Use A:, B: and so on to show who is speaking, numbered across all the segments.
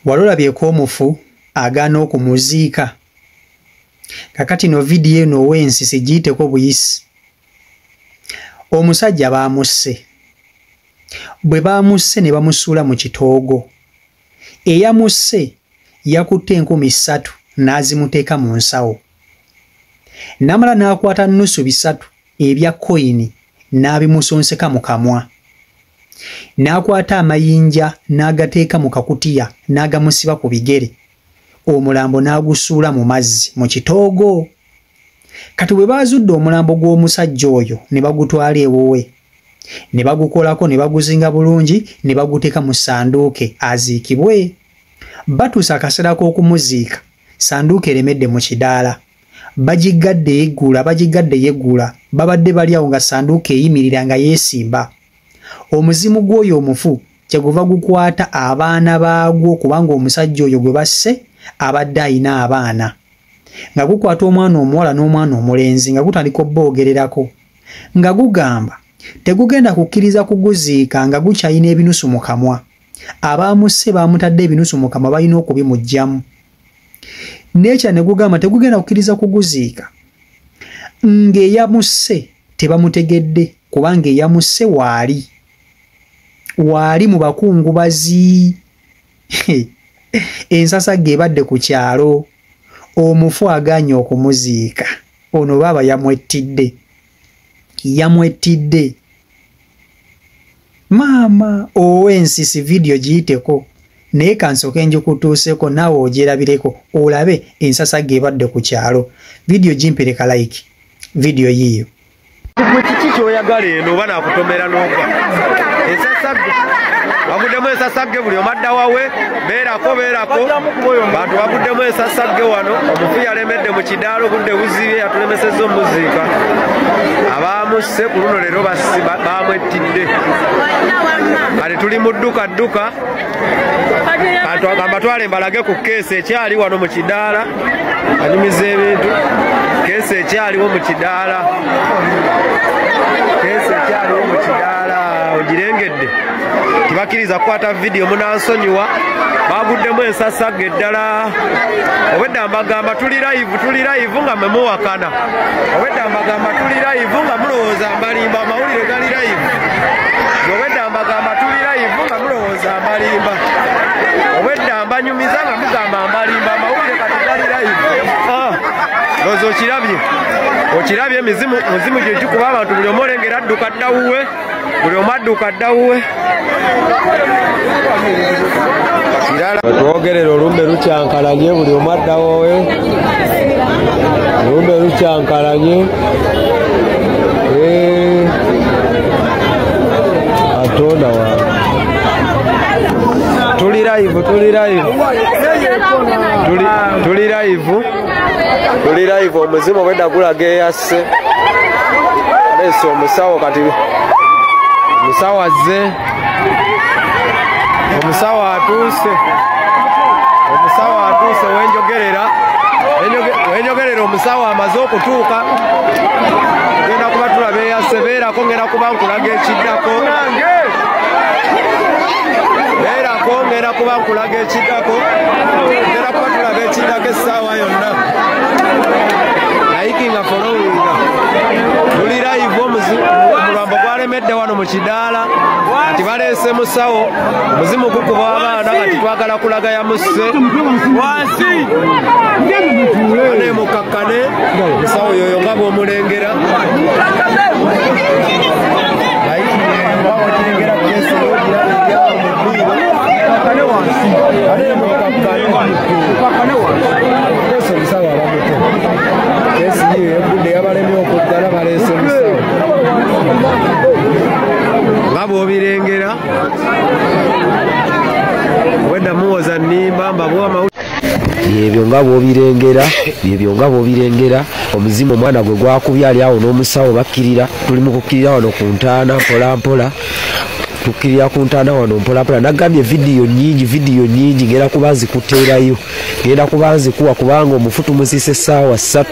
A: Wali olabyeko omufu agaana okumuziika? Kakati no vidiyo eno ow'ensisi giyiteko buyisi. Omusajja baamusse. Bwe baamusse ne bamusuula mu kitoogo. Eyamusse yakutte 3,000 n'azimuteeka mu nsawo. N'amala n'akwata 3.5 ebya koyini n'abimusonseka mu kamwa. N'akwata amayinja n'agateeka mu kakutiya n'agamusiba ku bigere. Omulambo n'agusuula mu mazzi mu kitoogo. Kati bwe baazudde omulambo gw'omusajja oyo ne bagutwala ewuwe. Ne bagukolako ne baguzinga bulungi ne baguteeka mu ssanduuke aziikibwe. Batuusa akaseera k'okumuziika, ssanduuke eremedde mu kidaala. Bagiggadde yeggula, bagiggadde yeggula. Babadde bali awo nga ssanduuke eyimirira nga yeesimba. Omuzimu gw'oyo omufu kyeguva gukwata abaana baagwo, kubanga omusajja oyo gwe basse abadde ayina abaana. Nga gukwata omwana omuwala n'omwana omulenzi nga gutandika obboogererako. Nga gugamba tegugenda kukkiriza kuguziika nga gukyayina ebinusu mu kamwa. Abaamusse baamutadde ebinusu mu kamwa balina okubimuggyamu. N'ekya ne gugamba tegugenda kukkiriza kuguziika ng'eyamusse tebamutegedde, kubanga eyamusse waali. Waali mu bakungubazi. Ensasagge ebadde ku kyalo. Omufu agaanye okumuziika. Ono baaba yamwettidde. Yamwettidde. Maama ow'ensisi vidiyo giyiteko. Naye kansooke njikutuuseko naawe ogyerabireko olabe ensasagge ebadde ku kyalo. Vidiyo gimpereka like. Vidiyo yiiyo.
B: Kiki ky'oyagala eno oba naakutomera n'ogwa? Ensasagge. Baguddemu ensasagge buli omu adda wawe, beerako beerako. Bantu baguddemu ensasagge wano, omufu yalemedde mu kidaala obudde buzibye yatulemesezza omuziika. Abaamusse ku luno leero baamwettidde. Kati tuli mu dduka dduka. Kambatwale mbalage ku keesi ekyali wano mu kidaala. Anyumiza ebintu. Keesi ekyaliwo mu kidaala. Keesi ekyaliwo mu kidaala ogirengedde. Tibakkiriza kukwata vidiyo munansonyiwa. Baguddemu ensasagge eddala. Obwedda mbagamba tuli live nga mmwe muwakana. Obwedda mbagamba tuli live nga mulowooza mbalimba, amawulire gali live. Obwedda mbagamba tuli live nga mulowooza mbalimba. Obwedda mbanyumiza nga mugamba mbalimba, amawulire kati gali live. Ndowooza okirabye. Okirabye emizimu gye gikuba abantu buli omu olengera adduka adda wuwe. Buli omu adduka adda wuwe. Kirala twogerera olumbe lukyankalanye buli omu adda wuwe. Olumbe lukyankalanye. Atonda wange. Tuli live, tuli live. Tuli live. Tuli live omuzimu obwedda gulaga eyasse. Aleese omusawo kati. Omusawo azze. Omusawo atuuse. Omusawo atuuse wenjogerera. Wenjogerera omusawo amaze okutuuka. Ngenda kuba tulaba eyasse, beerako ngenda kuba nkulaga ekiddako. Beerako ngenda kuba nkulaga ekiddako. Ngenda kuba tulaba ekiddako essaawa yonna. Likinga followinga. Tuli live omulambo gwalemedde wano mu kidaala. Kati baleese musawo, omuzimu gukuba abaana kati twagala kulaga yamusse. Wansi! Ane mukakkane, musawo yoyo nga bw'omulengera. Kesi yiyo egudde yabalemye okuggala baleese musawo. Nga bw'obirengera, obwedda muwoza nnimba mbabuwa amawulire.
C: Byebyo nga bw'obirengera, byebyo nga bw'obirengera. Omuzimu omwana gwe gwakubye ali awo n'omusawo bakkirira. Tuli mu kukkirira wano ku ntaana mpola mpola. Tukkirira ku ntaana wano mpola mpola. Nagambye vidiyo nnyingi, vidiyo nnyingi ngenda kuba nzikuteerayo. Ngenda kuba nzikuwa kubanga omufu tumuziise essaawa 3.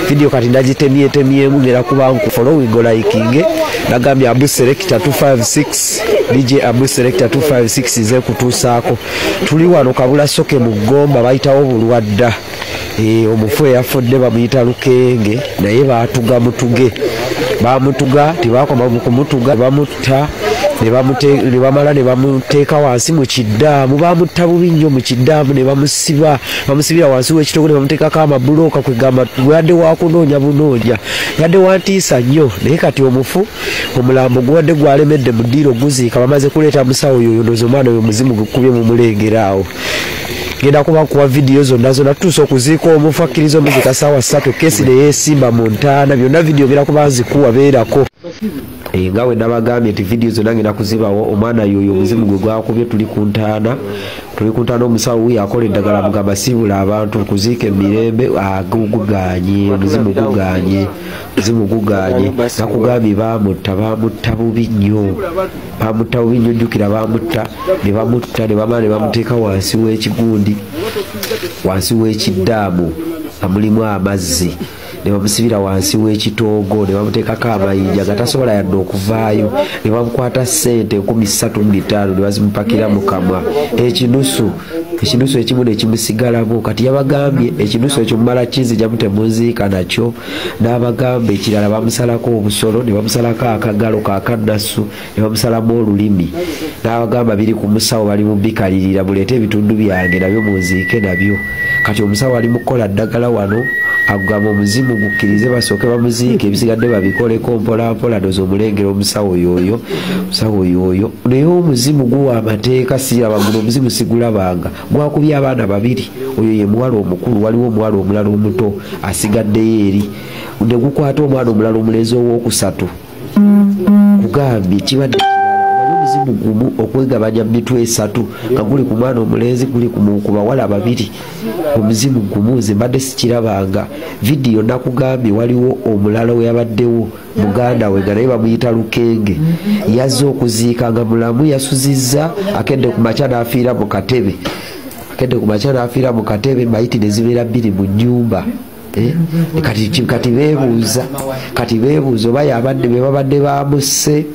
C: Vidiyo kati nagitemyetemyemu ngenda kuba nku following likinge. Nagambye Abu Selector 256. DJ Abu Selector 256 ze kutuusaako. Tuli wano Kabula Soke mu Gomba, bayitawo Bulwadda. Omufu eyafudde bamuyita Lukenge, naye baatuga mutuge, bamutuga tebakoma kumutuga, bamutta ne bamala ne bamuteeka wansi mu kiddaamu, bamutta bubi nnyo mu kiddaamu, ne bamusiba, bamusibira wansi w'ekitoogo, ne bamuteekako amabulooka, kwegamba yadde wakunoonya bunoonya, yadde wantiisa nnyo. Naye kati omufu omulambo guwadde gwalemedde mu ddiiro guziika, bamaze kuleeta musawo yoyo, ndowooza omwana oyo omuzimu gukubye mumulengera awo. Ngenda kuba kuwa vidiyo zonna zonna, tutuuse okuziika omufu, akkiriza omuzika ssaawa 3, kesi ne yeesimba mu ntaana, byonna vidiyo ngenda kuba nzikuwa, beerako. Nga we nabagambye nti vidiyo zonna ngenda kuzibawo. Omwana yoyo omuzimu gwe gwakubye, tuli ku ntaana, tuli ku ntaana, omusawo wuyo akola eddagala mugamba siibula abantu kuziika emirembe, guganye, omuzimu guganye, omuzimu guganye. Nakugambye baamutta, baamutta bubi nnyo, baamutta bubi nnyo, jjukira baamutta ne bamutta ne bamala ne bamuteeka wansi w'ekigundi, wansi w'ekiddaamu nga mulimu amazzi, ne bamusibira wansi w'ekitoogo, ne bamuteekako amayinja nga tasobola yadde okuvaayo, ne bamukwata ssente 35,000 ne bazimupakira mu kamwa, ekinusu ekinusu ekimu ne kimusigalamu. Kati yabagambye ekinusu ekyo mumala kinzijamu temunziika nakyo, n'abagamba ekirala bamusalako obusolo, ne bamusalako akagalo kakannasu, ne bamusalamu olulimi, n'abagamba biri ku musawo, bali mubikalirira, muleete ebitundu byange nabyo munziike nabyo. Kati omusawo ali mu kukola ddagala wano, agamba omuzimu gukkirize basooke bamuziike, ebisigadde babikoleko mpola mpola. Ndowooza omulengera omusawo yoyo, omusawo yoyo. Naye omuzimu guwa amateeka, siraba guno omuzimu sigulabanga, gwakubye abaana babiri, oyo ye muwala omukulu, waliwo omuwala omulala omuto asigaddeyo eri, ne gukwata omwana omulala omulenzi owookusatu. Kugambye kibadde omuzimu gumu okwegabanya mu mitwe esatu, nga guli ku mwana omulenzi, guli ku bawala babiri, omuzimu gumu. Nze mbadde sikirabanga. Vidiyo nakugambye waliwo omulala we yabaddewo muganda we nga naye bamuyita Lukenge, yazze okuziika nga mulamu, yasuzizza, akedde ku makya n'afiira mu katebe, akedde ku makya n'afiira mu katebe, mayiti ne zibeera bbiri mu nnyumba. Kati beebuuza, kati beebuuza oba yabadde be babadde bamusse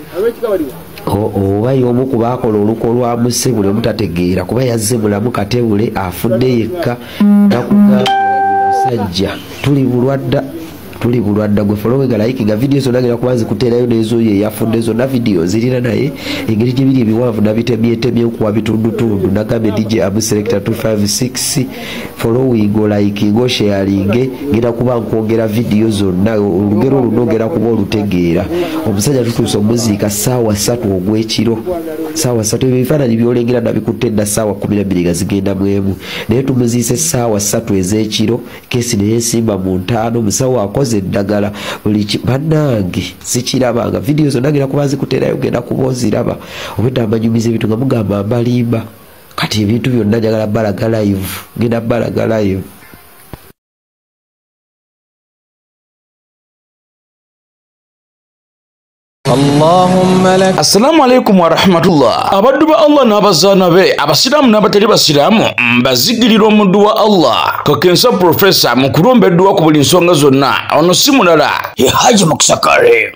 C: oba y'omu ku baakola oluko lwamusse, buli omu tategeera, kuba yazze mulamu katebule, afudde yekka. Nakugamba musajja tuli Bulwadda, tuli Bulwadda. Gwe following, like nga vidiyo zonna ngenda kuba nzikuteerayo, n'ezoyo eyafudde zonna vidiyo zirina, naye engeri gye biri ebiwanvu nabitemyetemye nkuwa bitundutundu. Nagambye DJ Abu Selector 256, following, like, osharinge, ngenda kuba nkwongera vidiyo zonna, olugero luno ngenda kuba olutegeera. Omusajja tutuuse omuziika ssaawa 3 ogw'ekiro, ssaawa 3. Ebyo ebifaananyi by'olengera nabikutte dda ssaawa 12 nga zigenda mu emu, naye tumuziise ssaawa 3 ez'ekiro, kesi ne yeesimba mu ntaano, omusawo akoze eddagala buli bannange sikirabanga. Vidiyo zonna ngenda kuba nzikuteerayo, genda kuba oziraba. Obwedda mbanyumiza ebintu nga mugamba mbalimba, kati ebintu byonna njagala balaga live, ngenda balaga live.
D: Assalamu alaikum warahmatullah. Abaddu ba Allah n'abazaana be, abasiraamu n'abatali basiraamu, mbazigirira omuddu wa Allah Kakensa Profesa mu kulomba edduwa ku buli nsonga zonna. Ono si mulala ye Haji Mukisakare.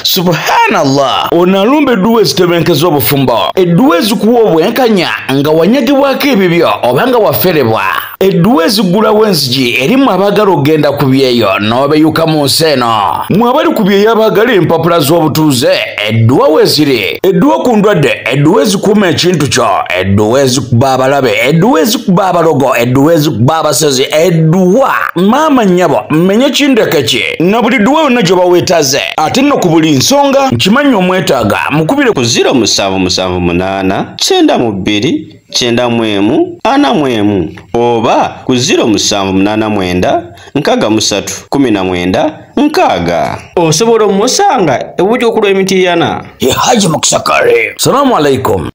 D: Subhanallah. Ono alumba edduwa ezitebenkeza obufumbo, edduwa ezikuwa obwenkanya nga wanyagibwako ebibyo oba nga waferebwa, edduwa eziggulawo enzigi erimu abaagala okugenda ku byeyo n'obeyuka mu nsi eno. Mwe abali ku byeyo abaagala empapula z'obutuuze, edduwa weeziri, edduwa ku ndwadde, edduwa ezikuuma ekintu kyo, edduwa ezikuba abalabe, edduwa ezikuba abalogo, edduwa ezikuba abasezi, edduwa maama nnyabo mmenye kindeke ki na buli dduwa yonna gy'oba weetaze. Ate nno ku buli nsonga nkimanyi omwetaaga, mukubire
E: ku 0778 92 91 41 oba ku 0789 63 19 6. Osobola omusanga ebujja okulwa emitiyana.
D: Ye Haji Mukisakare. Salamu alaikum.